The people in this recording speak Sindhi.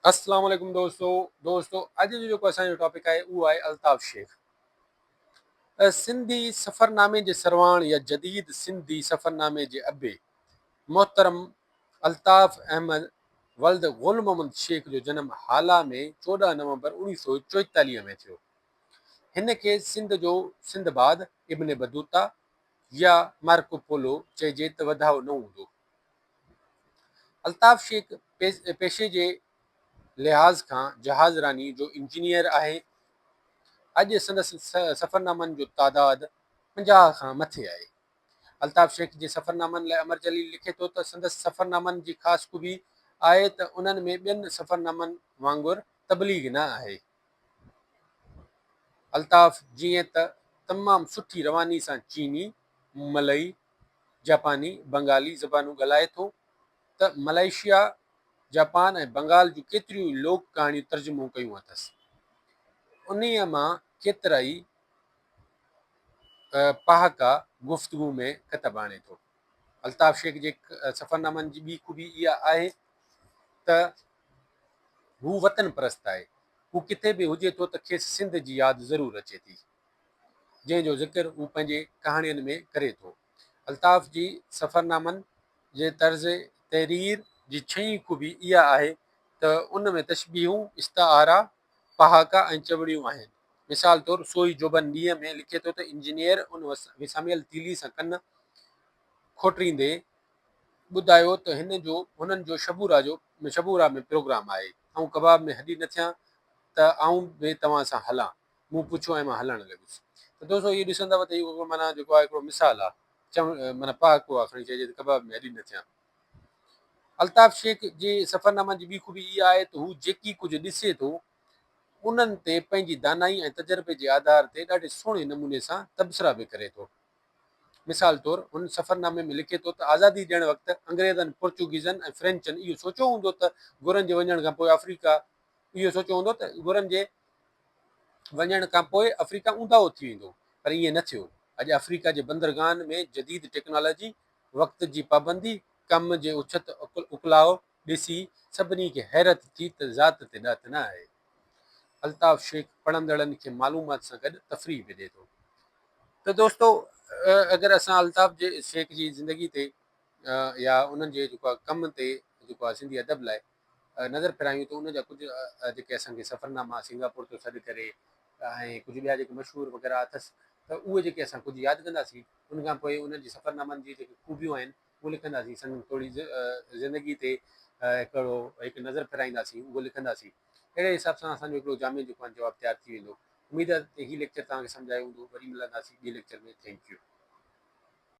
اسلام عليڪم دوستو دوستو اڄ جو جيڪو اسان جو ٽاپڪ آهي اهو آهي الطاف شيخ سنڌي سفرنامي جي سرواڻ يا جديد سنڌي سفرنامي جي ابي محترم الطاف احمد ولد غل محمد شيخ جو جنم هالا ۾ 14 نومبر 1944 ۾ ٿيو. هن کي سنڌ جو سنڌباد، ابن بدوطه يا مارڪو پولو چئجي ته وڌاء نه هوندو. الطاف شيخ پيشي جي لحاظ کان جهاز راني جو انجنيئر آهي. اڄ سندس سفرنامن جو تعداد 50 کان مٿي آهي. الطاف شيخ جي سفرنامن لاء امر جليل لکي ٿو ته سندس سفرنامن جي خاص خوبي آهي ته انهن ۾ ٻين سفرنامن وانگر تبليغ نه آهي. الطاف جيئن ته تمام سٺي رواني سان چيني، ملئي، جاپاني، بنگالي زبانون ڳالهائي ٿو ته ملائيشيا، جاپان ۽ بنگال جون ڪيتريون ئي لوڪ ڪهاڻيون ترجمو ڪيون اٿس. انهيء مان ڪيترائي پهاڪا گفتگو ۾ ڪتب آڻي ٿو. الطاف شيخ جي سفرنامن جي ٻي خوبي اها آهي ته هو وطن پرست آهي. هو ڪٿي به هجي ٿو ته کيس سنڌ جي ياد ضرور اچي ٿي. جنهن جو ذڪر هو پنهنجي ڪهاڻين ۾ ڪري ٿو. الطاف جي سفرنامن جي طرز تحرير جي ڇهين خوبي اها آهي ته ان ۾ تشبيهون، استعارا، پهاڪا ۽ چوڻيون آهن. مثال طور سوئي جوڀن ڏينهن ۾ لکي ٿو ته انجنيئر ان وساميل تيلي سان ڪن کوٽريندي ٻڌايو ته هن جو هنن جو شبورا جو شبورا ۾ پروگرام آهي. آئون ڪباب ۾ هڏي نه ٿيان ته آئون به توهان سان هلان. مون پڇيو ۽ مان هلڻ لڳس ته دوستو اهو ڏسندؤ ته اهو معنيٰ جيڪو آهي هڪڙو مثال آهي چوڻ معنيٰ پهاڪو آهي کڻي چئجي ته ڪباب ۾ هڏي نه ٿيان. الطاف شيخ جي سفرنامن جي ٻي خوبي اها آهي ته هو جيڪي ڪجهه ڏسي ٿو انهن تي پنهنجي دانائي ۽ تجربي جي آڌار تي ڏاڍي سهڻي نموني سان تبصرا به ڪري ٿو. مثال طور هن سفرنامي ۾ لکي ٿو ته آزادي ڏيڻ وقت انگريزن، پورچوگيزن ۽ فرينچن اهو سوچيو هوندو ته گورن جي وڃڻ کان پوء آفريڪا اهو سوچيو هوندو ته گورن جي وڃڻ کان پوء آفريڪا اونداهو ٿي ويندو پر ائين نه ٿيو. اڄ آفريڪا جي بندرگاهن ۾ جديد ٽيڪنالاجي، وقت جي پابندي، ڪم جي اڇت اڪلاء ڏسي سڀني کي حيرت ٿي ته ذات تي ڏات نه آهي. الطاف شيخ پڙهندڙن کي معلومات سان گڏ تفريح به ڏئي ٿو. ته دوستو اگر اسان الطاف جي شيخ جي زندگي تي يا انهن جي جيڪو آهي ڪم تي جيڪو آهي سنڌي ادب لاء نظر ڦيرايون ته ان جا ڪجهه جيڪي اسان کي سفرناما سنگاپور ٿو سڏ ڪري ۽ ڪجهه ٻيا جيڪي مشهور وغيره اٿس ته اهي جيڪي اسان ڪجهه ياد ڪنداسين ان کان پوء انهن جي سفرنامن جي جيڪي خوبيون آهن اهو لکنداسين سندن ٿوري زندگي تي هڪڙو هڪ نظر ڦيرائينداسين اهو لکنداسين اهڙي حساب سان اسان جو هڪڙو جامع جيڪو آهي جواب تيار ٿي ويندو اميد آهي ته هي ليڪچر توهان کي سمجهه آيو هوندو وري ملنداسين ٻي ليڪچر ۾ thank you.